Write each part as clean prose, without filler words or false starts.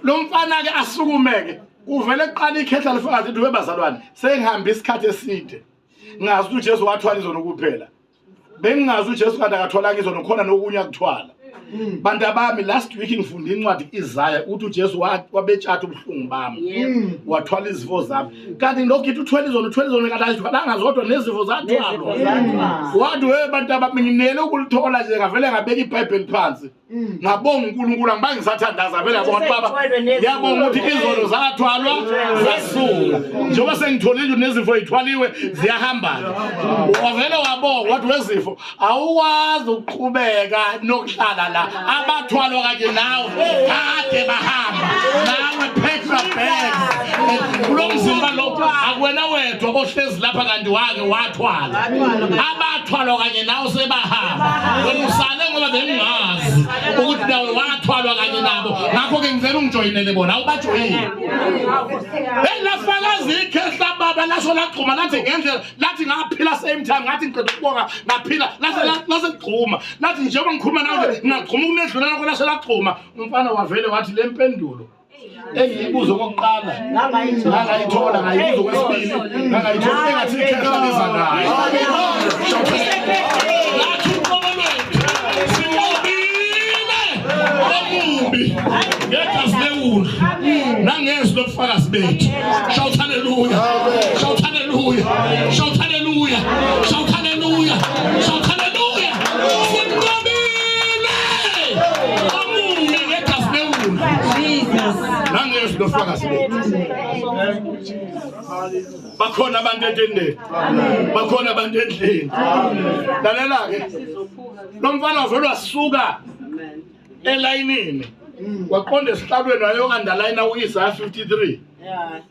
Lo mfana ke asukumeke kuvele kuqala ikhehla lifakazi lithi webazalwane sengihambe isikhathi eside ngazi ukuthi uJesu wathwala izono kuphela bengingazi uJesu kanti akathwalanga izono khona nokunye akuthwala. Bantu abami, last week ngifunde incwadi Isaiah ukuthi uJesu wabetshatha ubuhlungu bami, wathwala izifo zami. Kanti ngilokhu ngithi uthwele izono, uthwele izono, kanti azithwalanga zodwa, nezifo zathwalwa. Wathi, we bantu abami, nginele ukulithola nje, ngavele ngabeka iBhayibheli phansi. Ngabonga uNkulunkulu, angibange ngisathandaza, vele ngabonga ukuthi baba, ngiyabonga ukuthi izono zathwalwa zasuka, njengoba sengitholile ukuthi nezifo yithwaliwe ziyahamba. Wavele wabonga, wathi, wezifo, awukwazi ukuqhubeka nokuhlala la, abathwalwa kanye nawe kade bahamba nawe. Pack your bags. Kulo mzimba lo akuwena wedwa ohlezi lapha kanti wake wathwala, abathwalwa kanye nawe sebahamba, wena usale ngoba bengingazi ukuthi nawe wathwalwa kanye nabo. Ngakho-ke ngicela ungijoyinele bona. Awubajoyini. Hey, lafakazi ikhehla baba, lasho lagxuma, lathi ngendlela, lathi ngaphila same time, ngathi ngiqeda ukubonga ngaphila. Lase lase ligxuma, lathi njengoba ngikhuluma nawe ngagxuma ukunedlula lakho. Lase lagxuma umfana, wavele wathi le mpendulo engiyibuza okokuqala ngangayithola, ngayibuza okwesibili ngangayithola, engathi ikhehla liza nayo. Lathi uqobo lwethu sinqobile omubi ngegazi lewundlu nangezwi lobufakazi bethu. Shout hallelujah! Shout hallelujah! Shout hallelujah! Shout hallelujah! Shout hallelujah! Sinqobile omubi ngegazi lewundlu nangezwi lobufakazi bethu. Bakhona abantu etendeni, bakhona abantu endlini. Lalela-ke, lo mfana wavele wasuka elayinini, waqonda esihlalweni, wayo-underline u-Isaya 53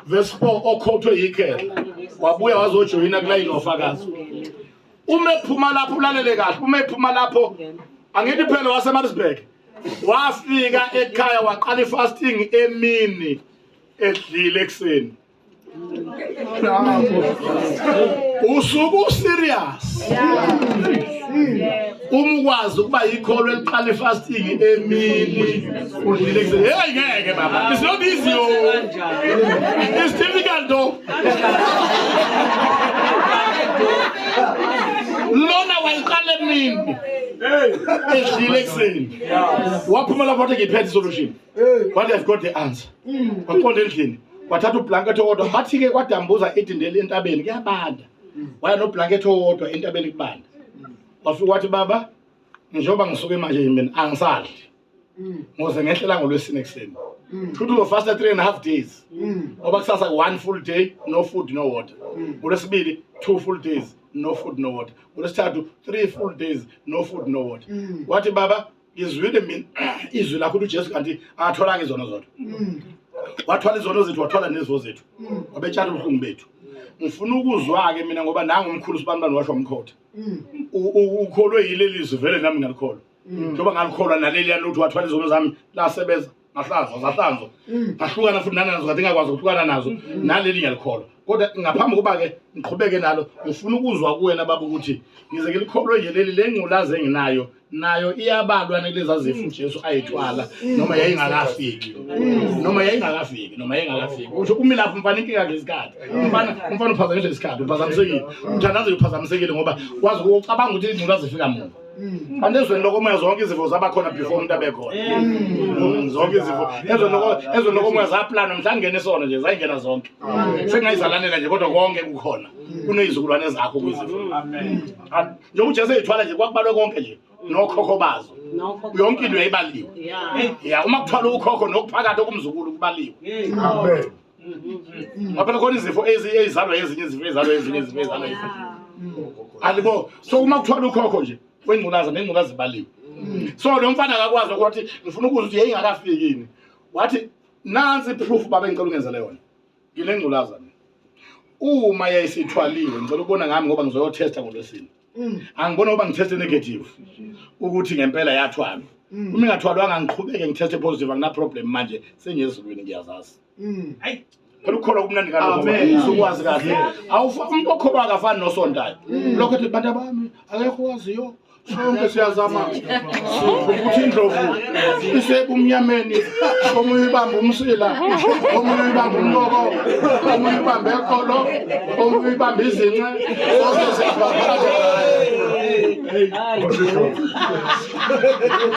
verse 4 okhothwe yikhehla, wabuya wazojoyina kulayini wafakazi. Uma ephuma lapho, ulalele kahle, uma ephuma lapho, angithi phela waseMaritzburg, wafika ekhaya waqala ifasting emini edlile ekuseni. Usuku serious uma ukwazi ukuba yikholo eliqala ifasting emini udlile ekuseni. Hey, ngeke baba, it's not easy yo, it's difficult though. Lona wayiqala emini edlile ekuseni, waphuma lapho wathi, ngiphethe solution, what have got the answer. Waqonda endlini, wathatha ublanket owodwa. Bathi-ke kwadambuza idindeli entabeni, kuyabanda. Waya noblanket owodwa entabeni, kubanda. Wafika wathi, baba, njengoba ngisuke manje mina angisadli ngoze ngehlela ngolwesine ekuseni. Futhi uzofasta 3.5 days, ngoba kusasa one full day, no food, no water. Ngolwesibili 2 full days, no food, no water. Ngolwesithathu 3 full days, no food, no water. Wathi, baba, ngizwile mina izwi lakho ukuthi uJesu kanti akatholanga izono zodwa, wathwala izono zethu, wathwala nezifo zethu, wabetshala ubuhlungu bethu. Ngifuna ukuzwa-ke mina, ngoba nangu umkhulu sibanibani washo wamkhotha. Ukholwe yileli zwi vele, nami ngiyalikholwa njengoba ngalikholwa naleliyana ukuthi wathwala izono zami, lasebenza, ngahlanzwa, zahlanzwa, ngahlukana futhi nanazo kade ngingakwazi ukuhlukana nazo. Naleli ngiyalikholwa, kodwa ngaphambi kokuba-ke ngiqhubeke nalo, ngifuna ukuzwa kuwena baba ukuthi ngize ngilikholwe nje leli, le ngculazi enginayo nayo iyabalwa nekuleza zifo uJesu ayithwala, noma yayingakafiki, noma yayingakafiki, noma yayingakafiki? Usho umi lapho umfana, inkinga ngesikhathi umfana uphazamiswe isikhathi, uphazamisekile, umthandazo uphazamisekile, ngoba wazi ucabanga ukuthi ingculazi ifika muva, kanti ezweni lokomoya zonke izifo zaba khona before umuntu abe khona. Zonke izifo ezweni lokomoya zaplanwa mhla ngene sona nje, zayingena zonke, sengayizalanela nje, kodwa konke kukhona, kuneyizukulwane zakho kwizifo. Njengoba uJesu eyithwala nje, kwakubalwe konke nje, nokhokho bazo, yonke into yayibaliwe. Ya, uma kuthwala ukhokho nokuphakathi okumzukulu kubaliwe. Ngoba phela khona izifo ezizalwa ezinye izifo, ezizalwa ezinye izifo, ezizalwa ezinye, alibo. So uma kuthwala ukhokho nje wengculaza, nengculaza ibaliwe. So lo mfana akakwazi ukuthi, ngifuna ukuzwa ukuthi yayingakafiki yini. Wathi, nansi proof baba, engicela ungenzele yona, nginengculaza mina. Uma yayisithwaliwe, ngicela ukubona ngami, ngoba ngizoyothesta ngolwesine. Angibona ngoba ngitheste negative ukuthi ngempela yathwalwa. Uma ingathwalwanga, ngiqhubeke ngitheste positive, angina problem. Manje sengiyezulwini, ngiyazazi. Phela ukukholwa kumnandi kalokho. Sukwazi kahle. Awufa umuntu okholwa akafani nosontayo. Lokho ethi, bantu abami, akekho waziyo. Sonke siyazama ukuthi indlovu isebumnyameni, omunye uyibamba umsila, omunye uyibamba umloko, omunye uyibamba eqolo, omunye uyibamba izinqe, sonke siyabamba.